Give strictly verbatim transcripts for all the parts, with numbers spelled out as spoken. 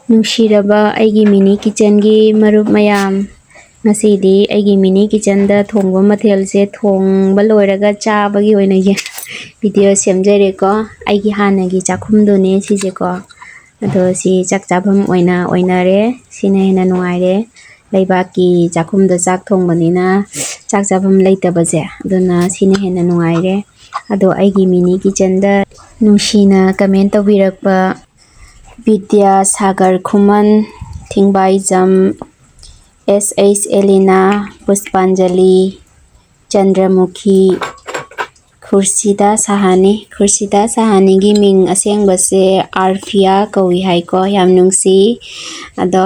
ꯅꯨꯡꯁꯤꯔꯕ ꯑꯩꯒꯤ ꯃꯤꯅꯤ ꯀꯤꯠꯆꯟꯒꯤ ꯃꯔꯨꯞ ꯃꯌꯥꯝ, ꯉꯁꯤꯗꯤ ꯑꯩꯒꯤ ꯃꯤꯅꯤ ꯀꯤꯠꯆꯟꯗ ꯊꯣꯡꯕ ꯃꯊꯦꯜꯁꯦ ꯊꯣꯡꯕ ꯂꯣꯏꯔꯒ ꯆꯥꯕꯒꯤ ꯑꯣꯏꯅ ꯌꯦ-, ꯚꯤꯗꯤꯑꯣ ꯁꯦꯝꯖꯔꯦꯀꯣ꯫ ꯑꯩꯒꯤ ꯍꯥꯟꯅꯒꯤ ꯆꯥꯛꯈꯨꯝꯗꯨꯅꯦ ꯁꯤꯁꯦꯀꯣ꯫ ꯑꯗꯣ ꯁꯤ ꯆꯥꯛ ꯆꯥꯐꯝ ꯑꯣꯏꯅ ꯑꯣꯏꯅꯔꯦ꯫ ꯁꯤꯅ ꯍꯦꯟꯅ ꯅꯨꯡꯉꯥꯏꯔꯦ꯫ ꯂꯩꯕꯥꯛꯀꯤ ꯆꯥꯛꯈꯨꯝꯗ ꯆꯥꯛ ꯊꯣꯡꯕꯅꯤꯅ ꯆꯥꯛ ꯆꯥꯐꯝ ꯂꯩꯇꯕꯁꯦ, ꯑꯗꯨꯅ ꯁꯤꯅ ꯍꯦꯟꯅ ꯅꯨꯡꯉꯥꯏꯔꯦ꯫ ꯑꯗꯣ ꯑꯩꯒꯤ ꯃꯤꯅꯤ ꯀꯤꯠꯆꯟꯗ ꯅꯨꯡꯁꯤꯅ ꯀꯃꯦꯟ ꯇꯧꯕꯤꯔꯛꯄ ꯕꯤꯗ꯭ꯌꯥ ꯁꯥꯒꯔ ꯈꯨꯃꯟ, ꯊꯤꯡꯕꯥꯏꯖꯝ, ꯑꯦꯁ ꯑꯩꯆ ꯑꯦꯂꯤꯅꯥ, ꯄꯨꯁꯄꯥꯟꯖꯂꯤ, ꯆꯟꯗ꯭ꯔꯃꯨꯈꯤ, ꯈꯨꯔꯁꯤꯗꯥ ꯁꯍꯥꯅꯤ꯫ ꯈꯨꯔꯁꯤꯗꯥ ꯁꯍꯥꯅꯤꯒꯤ ꯃꯤꯡ ꯑꯁꯦꯡꯕꯁꯦ ꯑꯥꯔꯐꯤꯌꯥ ꯀꯧꯏ ꯍꯥꯏꯀꯣ꯫ ꯌꯥꯝ ꯅꯨꯡꯁꯤ꯫ ꯑꯗꯣ,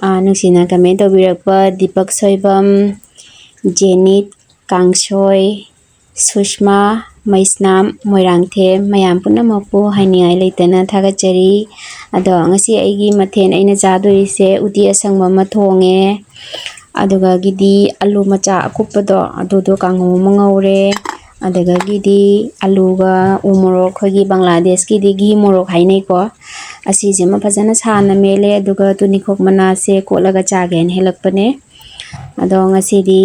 ꯑ, ꯅꯨꯡꯁꯤꯅ ꯀꯃꯦꯟ ꯇꯧꯕꯤꯔꯛꯄ ꯗꯤꯄꯛ ꯁꯣꯏꯕꯝ, ꯖꯦꯅꯤꯠ ꯀꯥꯡꯁꯣꯏ, ꯁꯨꯁꯃꯥ ꯃꯩꯁꯅꯥꯝ ꯃꯣꯏꯔꯥꯡꯊꯦꯝ, ꯃꯌꯥꯝ ꯄꯨꯝꯅꯃꯛꯄꯨ ꯍꯥꯏꯅꯤꯡꯉꯥꯏ ꯂꯩꯇꯅ ꯊꯥꯒꯠꯆꯔꯤ꯫ ꯑꯗꯣ ꯉꯁꯤ ꯑꯩꯒꯤ ꯃꯊꯦꯜ ꯑꯩꯅ ꯆꯥꯗꯣꯔꯤꯁꯦ ꯎꯇꯤ ꯑꯁꯪꯕ ꯑꯃ ꯊꯣꯡꯉꯦ, ꯑꯗꯨꯒꯒꯤꯗꯤ ꯑꯂꯨ ꯃꯆꯥ ꯑꯀꯨꯞꯄꯗꯣ ꯑꯗꯨꯗꯣ ꯀꯥꯡꯍꯧ ꯑꯃ ꯉꯧꯔꯦ, ꯑꯗꯨꯗꯒꯤꯗꯤ ꯑꯂꯨꯒ ꯎ ꯃꯣꯔꯣꯛ, ꯑꯩꯈꯣꯏꯒꯤ ꯕꯪꯒ꯭ꯂꯥꯗꯦꯁꯀꯤꯗꯤ ꯘꯤ ꯃꯣꯔꯣꯛ ꯍꯥꯏꯅꯩꯀꯣ, ꯑꯁꯤꯁꯤꯃ ꯐꯖꯅ ꯁꯥꯅ ꯃꯦꯠꯂꯦ꯫ ꯑꯗꯨꯒ ꯇꯨꯅꯤꯈꯣꯛ ꯃꯅꯥꯁꯦ ꯀꯣꯠꯂꯒ ꯆꯥꯒꯦꯅ ꯍꯦꯜꯂꯛꯄꯅꯦ꯫ ꯑꯗꯣ ꯉꯁꯤꯗꯤ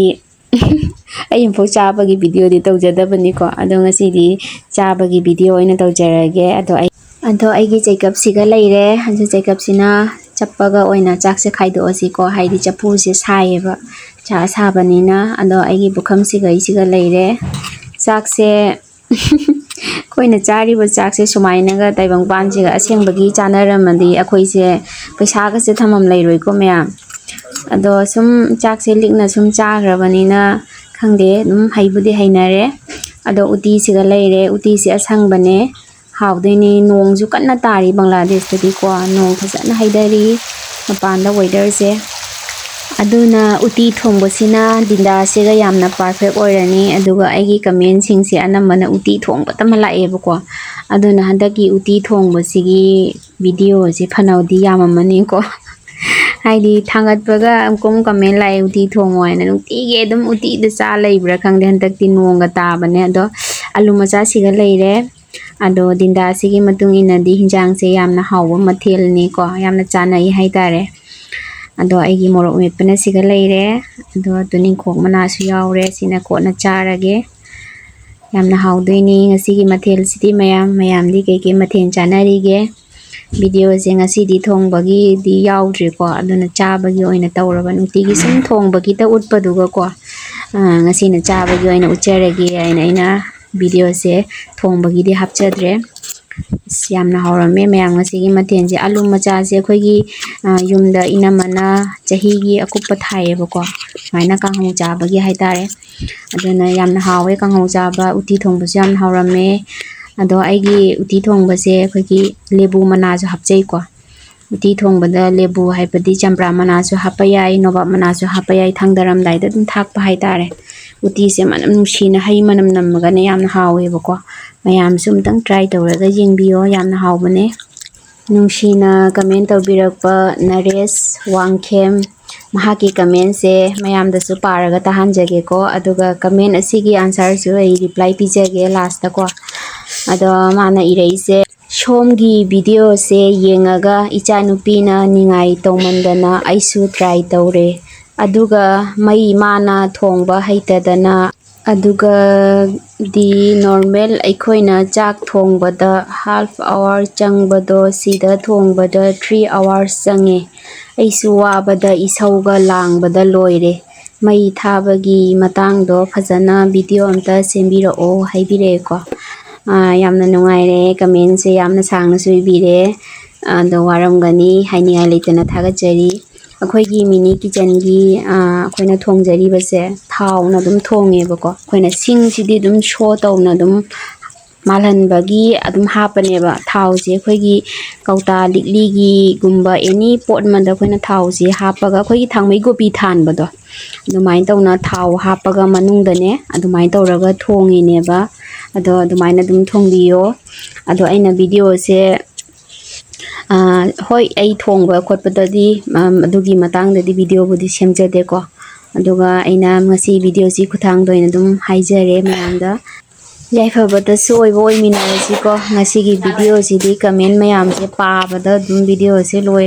ꯑꯩ ꯑꯃꯨꯛꯐꯥꯎ ꯆꯥꯕꯒꯤ ꯚꯤꯗꯤꯑꯣꯗꯤ ꯇꯧꯖꯗꯕꯅꯤꯀꯣ꯫ ꯑꯗꯣ ꯉꯁꯤꯗꯤ ꯆꯥꯕꯒꯤ ꯚꯤꯗꯤꯑꯣ ꯑꯣꯏꯅ ꯇꯧꯖꯔꯒꯦ꯫ ꯑꯗꯣ ꯑꯩ, ꯑꯗꯣ ꯑꯩꯒꯤ ꯆꯦꯀꯞꯁꯤꯒ ꯂꯩꯔꯦ꯫ ꯑꯗꯨ ꯆꯦꯀꯞꯁꯤꯅ ꯆꯞꯄꯒ ꯑꯣꯏꯅ ꯆꯥꯛꯁꯦ ꯈꯥꯏꯗꯣꯛꯑꯁꯤꯀꯣ, ꯍꯥꯏꯗꯤ ꯆꯐꯨꯁꯦ ꯁꯥꯏꯌꯦꯕ, ꯆꯥꯛ ꯑꯁꯥꯕꯅꯤꯅ꯫ ꯑꯗꯣ ꯑꯩꯒꯤ ꯄꯨꯈꯝꯁꯤꯒ ꯑꯩꯁꯤꯒ ꯂꯩꯔꯦ꯫ ꯆꯥꯛꯁꯦ ꯑꯩꯈꯣꯏꯅ ꯆꯥꯔꯤꯕ ꯆꯥꯛꯁꯦ ꯁꯨꯃꯥꯏꯅꯒ ꯇꯥꯏꯕꯪꯄꯥꯟꯁꯤꯒ ꯑꯁꯦꯡꯕꯒꯤ ꯆꯥꯟꯅꯔꯝꯃꯗꯤ ꯑꯩꯈꯣꯏꯁꯦ ꯄꯩꯁꯥꯒꯁꯦ ꯊꯝꯐꯝ ꯂꯩꯔꯣꯏꯀꯣ ꯃꯌꯥꯝ꯫ ꯑꯗꯣ ꯁꯨꯝ ꯆꯥꯛꯁꯦ ꯂꯤꯛꯅ ꯁꯨꯝ ꯆꯥꯈ꯭ꯔꯕꯅꯤꯅ ꯈꯪꯗꯦ, ꯑꯗꯨꯝ ꯍꯩꯕꯨꯗꯤ ꯍꯩꯅꯔꯦ꯫ ꯑꯗꯣ ꯎꯇꯤꯁꯤꯒ ꯂꯩꯔꯦ, ꯎꯇꯤꯁꯦ ꯑꯁꯪꯕꯅꯦ, ꯍꯥꯎꯗꯣꯏꯅꯦ꯫ ꯅꯣꯡꯁꯨ ꯀꯟꯅ ꯇꯥꯔꯤ ꯕꯪꯒ꯭ꯂꯥꯗꯦꯁꯇꯗꯤꯀꯣ, ꯅꯣꯡ ꯐꯖꯅ ꯍꯩꯊꯔꯤ ꯃꯄꯥꯟꯗ ꯋꯦꯗꯔꯁꯦ꯫ ꯑꯗꯨꯅ ꯎꯇꯤ ꯊꯣꯡꯕꯁꯤꯅ ꯗꯤꯟꯗꯥꯁꯤꯒ ꯌꯥꯝꯅ ꯄꯔꯐꯦꯛ ꯑꯣꯏꯔꯅꯤ꯫ ꯑꯗꯨꯒ ꯑꯩꯒꯤ ꯀꯃꯦꯟꯁꯤꯡꯁꯦ ꯑꯅꯝꯕꯅ ꯎꯇꯤ ꯊꯣꯡꯕꯇ ꯑꯃ ꯂꯥꯛꯑꯦꯕꯀꯣ꯫ ꯑꯗꯨꯅ ꯍꯟꯗꯛꯀꯤ ꯎꯇꯤ ꯊꯣꯡꯕꯁꯤꯒꯤ ꯚꯤꯗꯤꯑꯣꯁꯦ ꯐꯅꯕꯨꯗꯤ ꯌꯥꯝꯃꯝꯃꯅꯤꯀꯣ꯫ ꯍꯥꯏꯗꯤ ꯊꯥꯡꯒꯠꯄꯒ ꯑꯃꯨꯛꯀ ꯑꯃꯨꯛ ꯀꯃꯦꯟ ꯂꯥꯛꯑꯦ, "ꯎꯇꯤ ꯊꯣꯡꯉꯣ" ꯍꯥꯏꯅ꯫ ꯅꯨꯡꯇꯤꯒꯤ ꯑꯗꯨꯝ ꯎꯇꯤꯗ ꯆꯥ ꯂꯩꯕ꯭ꯔꯥ ꯈꯪꯗꯦ, ꯍꯟꯗꯛꯇꯤ ꯅꯣꯡꯒ ꯇꯥꯕꯅꯦ꯫ ꯑꯗꯣ ꯑꯂꯨ ꯃꯆꯥꯁꯤꯒ ꯂꯩꯔꯦ, ꯑꯗꯣ ꯗꯤꯟꯗꯥꯁꯤꯒꯤ ꯃꯇꯨꯡ ꯏꯟꯅꯗꯤ ꯍꯤꯟꯖꯥꯡꯁꯦ ꯌꯥꯝꯅ ꯍꯥꯎꯕ ꯃꯊꯦꯜꯅꯤꯀꯣ, ꯌꯥꯝꯅ ꯆꯥꯅꯩ ꯍꯥꯏꯇꯥꯔꯦ꯫ ꯑꯗꯣ ꯑꯩꯒꯤ ꯃꯣꯔꯣꯛ ꯃꯦꯠꯄꯅ ꯁꯤꯒ ꯂꯩꯔꯦ꯫ ꯑꯗꯣ ꯇꯨꯅꯤꯡꯈꯣꯛ ꯃꯅꯥꯁꯨ ꯌꯥꯎꯔꯦ꯫ ꯁꯤꯅ ꯀꯣꯟꯅ ꯆꯥꯔꯒꯦ꯫ ꯌꯥꯝꯅ ꯍꯥꯎꯗꯣꯏꯅꯤ ꯉꯁꯤꯒꯤ ꯃꯊꯦꯜꯁꯤꯗꯤ꯫ ꯃꯌꯥꯝ, ꯃꯌꯥꯝꯗꯤ ꯀꯩꯀꯩ ꯃꯊꯦꯜ ꯆꯥꯅꯔꯤꯒꯦ? ꯚꯤꯗꯤꯑꯣꯁꯦ ꯉꯁꯤꯗꯤ ꯊꯣꯡꯕꯒꯤꯗꯤ ꯌꯥꯎꯗ꯭ꯔꯤꯀꯣ, ꯑꯗꯨꯅ ꯆꯥꯕꯒꯤ ꯑꯣꯏꯅ ꯇꯧꯔꯕ꯫ ꯅꯨꯡꯇꯤꯒꯤ ꯁꯨꯝ ꯊꯣꯡꯕꯒꯤꯇ ꯎꯠꯄꯗꯨꯒꯀꯣ, ꯑ, ꯉꯁꯤꯅ ꯆꯥꯕꯒꯤ ꯑꯣꯏꯅ ꯎꯠꯆꯔꯒꯦ ꯍꯥꯏꯅ ꯑꯩꯅ ꯚꯤꯗꯤꯑꯣꯁꯦ ꯊꯣꯡꯕꯒꯤꯗꯤ ꯍꯥꯞꯆꯗ꯭ꯔꯦ꯫ ꯑꯁ, ꯌꯥꯝꯅ ꯍꯥꯎꯔꯝꯃꯦ ꯃꯌꯥꯝ ꯉꯁꯤꯒꯤ ꯃꯊꯦꯜꯁꯦ꯫ ꯑꯂꯨ ꯃꯆꯥꯁꯦ ꯑꯩꯈꯣꯏꯒꯤ, ꯑ, ꯌꯨꯝꯗ ꯏꯅꯝꯃꯅ ꯆꯍꯤꯒꯤ ꯑꯀꯨꯞꯄ ꯊꯥꯏꯌꯦꯕꯀꯣ, ꯁꯨꯃꯥꯏꯅ ꯀꯥꯡꯍꯧ ꯆꯥꯕꯒꯤ ꯍꯥꯏꯇꯥꯔꯦ꯫ ꯑꯗꯨꯅ ꯌꯥꯝꯅ ꯍꯥꯎꯋꯦ ꯀꯥꯡꯍꯧ ꯆꯥꯕ꯫ ꯎꯇꯤ ꯊꯣꯡꯕꯁꯨ ꯌꯥꯝꯅ ꯍꯥꯎꯔꯝꯃꯦ꯫ ꯑꯗꯣ ꯑꯩꯒꯤ ꯎꯇꯤ ꯊꯣꯡꯕꯁꯦ ꯑꯩꯈꯣꯏꯒꯤ ꯂꯦꯕꯨ ꯃꯅꯥꯁꯨ ꯍꯥꯞꯆꯩꯀꯣ꯫ ꯎꯇꯤ ꯊꯣꯡꯕꯗ ꯂꯦꯕꯨ ꯍꯥꯏꯕꯗꯤ ꯆꯝꯄ꯭ꯔꯥ ꯃꯅꯥꯁꯨ ꯍꯥꯞꯄ ꯌꯥꯏ, ꯅꯣꯕꯥꯞ ꯃꯅꯥꯁꯨ ꯍꯥꯞꯄ ꯌꯥꯏ, ꯊꯥꯡꯗꯔꯝꯗꯥꯏꯗ ꯑꯗꯨꯝ ꯊꯥꯛꯄ ꯍꯥꯏꯇꯥꯔꯦ꯫ ꯎꯇꯤꯁꯦ ꯃꯅꯝ ꯅꯨꯡꯁꯤꯅ ꯍꯩ ꯃꯅꯝ ꯅꯝꯃꯒꯅꯦ ꯌꯥꯝꯅ ꯍꯥꯎꯋꯦꯕꯀꯣ꯫ ꯃꯌꯥꯝꯁꯨ ꯑꯝꯇꯪ try ꯇꯧꯔꯒ ꯌꯦꯡꯕꯤꯌꯣ, ꯌꯥꯝꯅ ꯍꯥꯎꯕꯅꯦ꯫ ꯅꯨꯡꯁꯤꯅ comment ꯇꯧꯕꯤꯔꯛꯄ ꯅꯔꯦꯁ ꯋꯥꯡꯈꯦꯝ, ꯃꯍꯥꯛꯀꯤ commentꯁꯦ ꯃꯌꯥꯝꯗꯁꯨ ꯄꯥꯔꯒ ꯇꯥꯍꯟꯖꯒꯦꯀꯣ꯫ ꯑꯗꯨꯒ comment ꯑꯁꯤꯒꯤ answerꯁꯨ ꯑꯩ reply ꯄꯤꯖꯒꯦ lastꯀꯣ꯫ ꯑꯗꯣ ꯃꯥꯅ ꯏꯔꯛꯏꯁꯦ, "ꯁꯣꯝꯒꯤ videoꯁꯦ ꯌꯦꯡꯉꯒ ꯏꯆꯥꯅꯨꯄꯤꯅ ꯅꯤꯡꯉꯥꯏ ꯇꯧꯃꯟꯗꯅ ꯑꯩꯁꯨ try ꯇꯧꯔꯦ꯫ ꯑꯗꯨꯒ ꯃꯩ ꯃꯥꯅ ꯊꯣꯡꯕ ꯍꯩꯇꯗꯅ, ꯑꯗꯨꯒꯗꯤ normal ꯑꯩꯈꯣꯏꯅ ꯆꯥꯛ ꯊꯣꯡꯕꯗ half hour ꯆꯪꯕꯗꯣ ꯁꯤꯗ ꯊꯣꯡꯕꯗ three hours ꯆꯪꯉꯦ꯫ ꯑꯩꯁꯨ ꯋꯥꯕꯗ ꯏꯁꯧꯒ ꯂꯥꯡꯕꯗ ꯂꯣꯏꯔꯦ꯫ ꯃꯩ ꯊꯥꯕꯒꯤ ꯃꯇꯥꯡꯗꯣ ꯐꯖꯅ video ꯑꯝꯇ ꯁꯦꯝꯕꯤꯔꯛꯑꯣ" ꯍꯥꯏꯕꯤꯔꯛꯑꯦꯀꯣ꯫ ꯑꯥ, ꯌꯥꯝꯅ ꯅꯨꯡꯉꯥꯏꯔꯦ, commentꯁꯦ ꯌꯥꯝꯅ ꯁꯥꯡꯅꯁꯨ ꯏꯕꯤꯔꯦ꯫ ꯑꯗꯣ ꯋꯥꯔꯝꯒꯅꯤ, ꯍꯥꯏꯅꯤꯡꯉꯥꯏ ꯂꯩꯇꯅ ꯊꯥꯒꯠꯆꯔꯤ꯫ ꯑꯩꯈꯣꯏꯒꯤ mini kitchenꯒꯤ, ꯑꯥ, ꯑꯩꯈꯣꯏꯅ ꯊꯣꯡꯖꯔꯤꯕꯁꯦ ꯊꯥꯎꯅ ꯑꯗꯨꯝ ꯊꯣꯡꯉꯦꯕꯀꯣ꯫ ꯑꯩꯈꯣꯏꯅ ꯁꯤꯡꯁꯤꯗꯤ ꯑꯗꯨꯝ show ꯇꯧꯅ ꯑꯗꯨꯝ ꯃꯥꯜꯍꯟꯕꯒꯤ ꯑꯗꯨꯝ ꯍꯥꯞꯄꯅꯦꯕ꯫ ꯊꯥꯎꯁꯦ ꯑꯩꯈꯣꯏꯒꯤ ꯀꯧꯇꯥ ꯂꯤꯛꯂꯤꯒꯤꯒꯨꯝꯕ any ꯄꯣꯠ ꯑꯃꯗ ꯑꯩꯈꯣꯏꯅ ꯊꯥꯎꯁꯦ ꯍꯥꯞꯄꯒ, ꯑꯩꯈꯣꯏꯒꯤ ꯊꯥꯡꯃꯩ ꯀꯣꯕꯤ ꯊꯥꯟꯕꯗꯣ, ꯑꯗꯨꯃꯥꯏꯅ ꯇꯧꯅ ꯊꯥꯎ ꯍꯥꯞꯄꯒ ꯃꯅꯨꯡꯗꯅꯦ ꯑꯗꯨꯃꯥꯏꯅ ꯇꯧꯔꯒ ꯊꯣꯡꯉꯤꯅꯦꯕ꯫ ꯑꯗꯣ ꯑꯗꯨꯃꯥꯏꯅ ꯑꯗꯨꯝ ꯊꯣꯡꯕꯤꯌꯣ꯫ ꯑꯗꯣ ꯑꯩꯅ videoꯁꯦ, ꯑꯥ, ꯍꯣꯏ, ꯑꯩ ꯊꯣꯡꯕ ꯈꯣꯠꯄꯗꯗꯤ, ꯑꯝ, ꯑꯗꯨꯒꯤ ꯃꯇꯥꯡꯗꯗꯤ videoꯕꯨꯗꯤ ꯁꯦꯝꯖꯗꯦꯀꯣ꯫ ꯑꯗꯨꯒ ꯑꯩꯅ ꯉꯁꯤ videoꯁꯤ ꯈꯨꯠꯊꯥꯡꯗ ꯑꯣꯏꯅ ꯑꯗꯨꯝ ꯍꯥꯏꯖꯔꯦ ꯃꯌꯥꯝꯗ꯫ ꯌꯥꯏꯐꯕꯗꯁꯨ ꯑꯣꯏꯕ ꯑꯣꯏꯃꯤꯟꯅꯔꯁꯤꯀꯣ꯫ ꯉꯁꯤꯒꯤ video ꯁꯤꯗꯤ comment ꯃꯌꯥꯝꯁꯦ ꯄꯥꯕꯗ ꯑꯗꯨꯝ video ꯁꯦ ꯂꯣꯏꯔꯦ꯫